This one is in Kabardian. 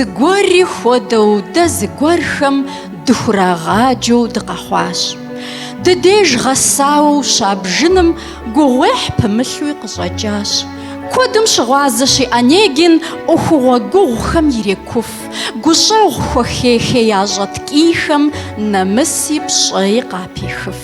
Зыгуэри хуэдэу дэ зыгуэрхэм дыхурагъаджэу дыкъэхъуащ. Дыдеж гъэсауэ ущабжыным гугъуехь пымылъуи къыщӏэкӏащ. Куэдым щыгъуазэщи Онегин ӏуэхугъуэ гугъухэм ирекуф, гущӏэгъу хуэхей хеящӏэ ткӏийхэм нэмыси пщӏэи къапехыф.